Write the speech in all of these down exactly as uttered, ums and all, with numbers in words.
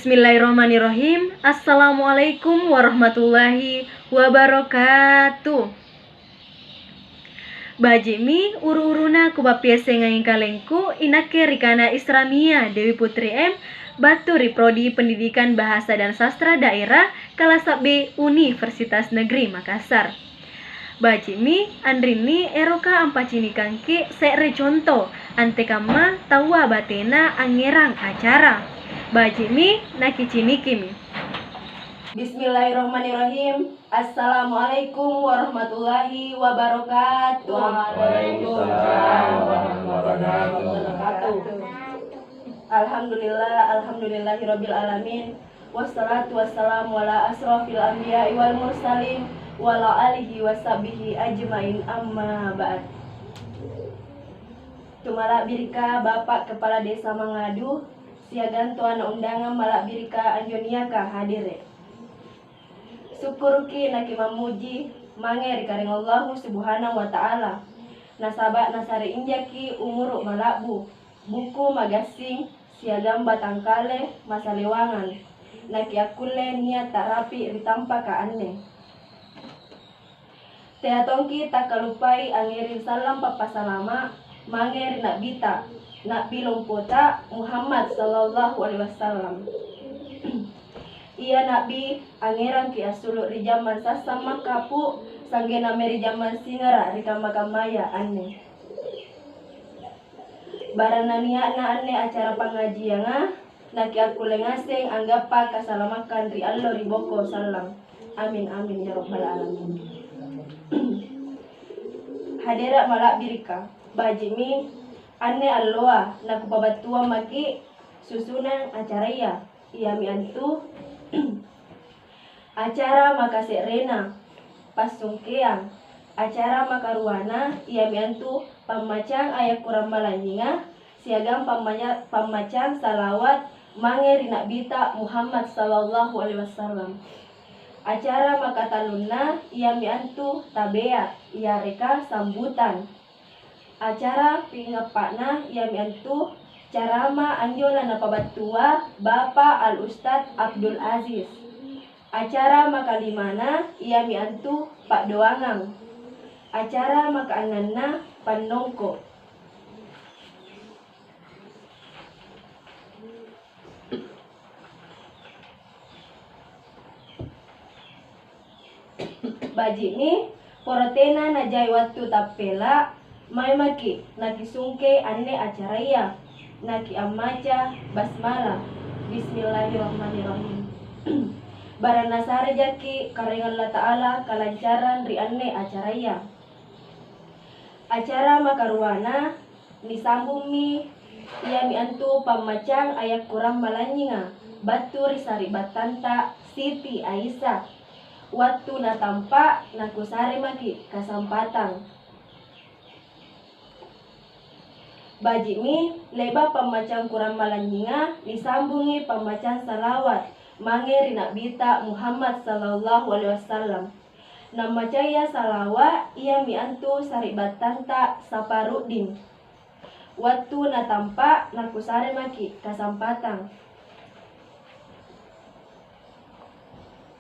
Bismillahirrahmanirrahim. Assalamualaikum warahmatullahi wabarakatuh. Baji'mi uru-uruna kupappiassengangi kalengku, inakke ri Kana Isramia Dewi Putri M, battu ri Prodi Pendidikan Bahasa dan Sastra Daerah, kalasa B, Universitas Negeri Makassar. Baji'mi, anrinni eroka ampacinikangki se're conto, antekamma taua batena angngerang acara. Baji'mi, nakicinikimi. Bismillahirrahmanirrahim. Assalamualaikum warahmatullahi wabarakatuh. Waalaikumsalam warahmatullahi wabarakatuh. Alhamdulillah, alhamdulillahirabbil alamin. Wassalatu wassalamu ala asrofil anbiya'i wal mursalin, wa ala alihi wa sahbihi ajmain, amma ba'd. Tumala'birika Bapak Kepala Desa Mangadu, siagang toana undangang mala'birika anjo niaka hadere'. Sukkuruki nakimammuji mange ri Karaeng Allahu Subhanahu wa Ta'ala, nasaba' nasare injaki umuru' mala'bu, buku magassing, siagang batangkale masalewangang, nakiakkulle nia' ta'rapi' ri tampaka anne. Tea tongki takkaluppai angngerang sallang pappasalama' mange ri Na'bita, Na'bi lompota Muhammad sallallahu alaihi wasallam. Ia Na'bi angngerangki assulu' ri jammang sassang makkapu', sa'genna mae ri jammang singara' ri kamma-kammaya anne. Barang nania'na anne acara pangngajianga, nakiakkulle ngaseng anggappa kasalamakkang ri allo ri boko sallang. Amin, amin, ya rabbal alamin. Hadera' mala'birika, baji'mi anne alloa nakupabattuang maki' susunang acaraya, iami antu, acara makase'rena, passungkeang. Acara makaruana iami antu pammacang aya' kurang malanynyinga siagang pammanya-, pammacang salawat mange ri Na'bita Muhammad sallallahu alaihi wasallam. Acara makatallunna iami antu tabea', yareka sambutan. Acara pingngappa'na iami antu carama anjo lanapabattua Bapa' Al Ustadz Abdul Aziz. Acara makalimana iami antu pa'doangang. Acara makaannanna pannongko'. Baji'mi, poro tena najai wattu tappela', mae maki' nakisungke anne acaraya, nakiammaca basmalah. Bismillahirrahmanirrahim. Barang nasare jaki' Karaeng Allata'ala kalancarang ri anne acaraya. Acara makaruana, nisambummi iami antu pammacang aya' kurang malanynyinga battu ri sari'battanta Siti Aisyah. Wattu natampa', nakusare maki' kasampatang. Baji'mi, le'ba' pammacang kurang malanynyinga, nisambungi pammacang salawat mange ri Na'bita Muhammad sallallahu alaihi wasallam. Nammacaya salawa' iami antu sari'battanta Saparuddin. Wattu natampa', nakusare maki' kasampatang.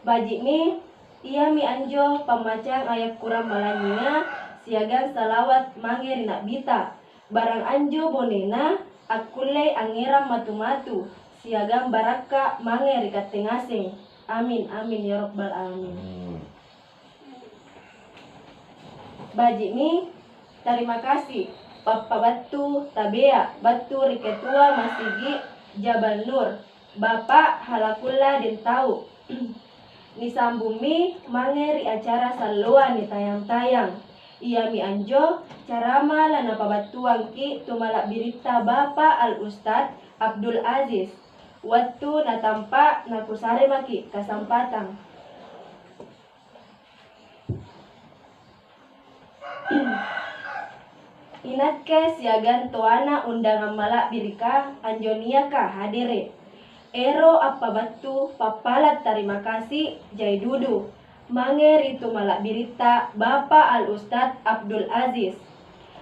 Baji'mi, iami anjo pammacang aya' kurang malanynyinga siagang salawat mange ri Na'bita. Barang anjo bonena akkullei angngerang matu-matu siagang barakka' mange ri katte ngaseng. Amin, amin, ya rabbal alamin. Amin. Baji'mi, tarima kasi' pappabattu tabea' battu ri Ketua Masigi Jabal Nur, Bapa' Halakulla Dentau. Nisambummi mange ri acara salloa nitayang-tayang. Iami anjo carama lanapabattuangki' tumala'biritta Bapa' Al Ustadz Abdul Aziz. Wattu natampa', nakusare maki' kasampatang. Inakke siagang toana undangang mala'birika anjo niaka hadere', ero' appabattu pappala' tarima kasi' jai dudu mange ri tumala'biritta Bapa' Al Ustadz Abdul Aziz.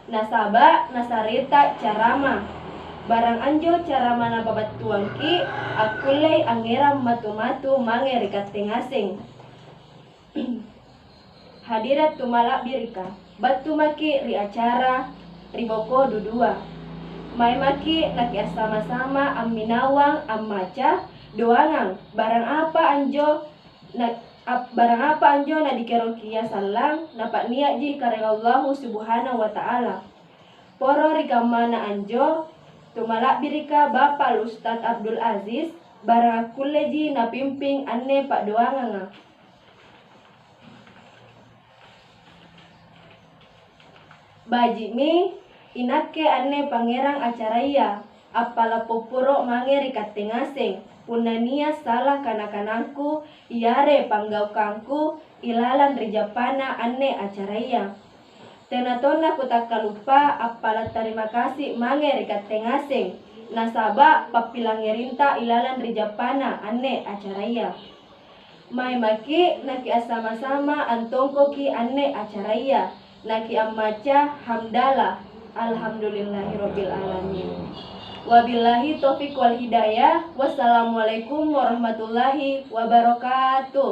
Nasaba' nasareta carama. Barang anjo caramana pabattuangki akkullei angngerang matu-matu mange ri katte ngaseng. Hadirat tumala'birika, battu maki' ri acara ri boko dudua. Mae maki' nakiassama-sama amminawang ammaca doangang, barang apa anjo na-, ap-, barang apa anjo nadikerokia sallang, napa'nia'ji Karaeng Allahu Subhanahu wa Ta'ala. Poro ri kammana anjo, tumala'birika Bapa' Ustadz Abdul Aziz, barang akkulleji napimping anne pa'doanganga. Baji'mi inakke anne pangngerang acaraya, appala' popporo' mange ri katte ngaseng. Punna nia' sala kana-kanangku, iare panggaukangku ilalang ri jappana anne acaraya. Tena tonna kutakkaluppa appala' tarima kasi' mange ri katte ngaseng, nasaba' pappilangngerinta ilalang ri jappana anne acaraya. Mae maki' nakiassama-sama antongkoki anne acaraya, nakiammaca hamdalah, alhamdulillahirabbil alamin. Wabillahi taufiq wal hidayah. Wassalamualaikum warahmatullahi wabarakatuh.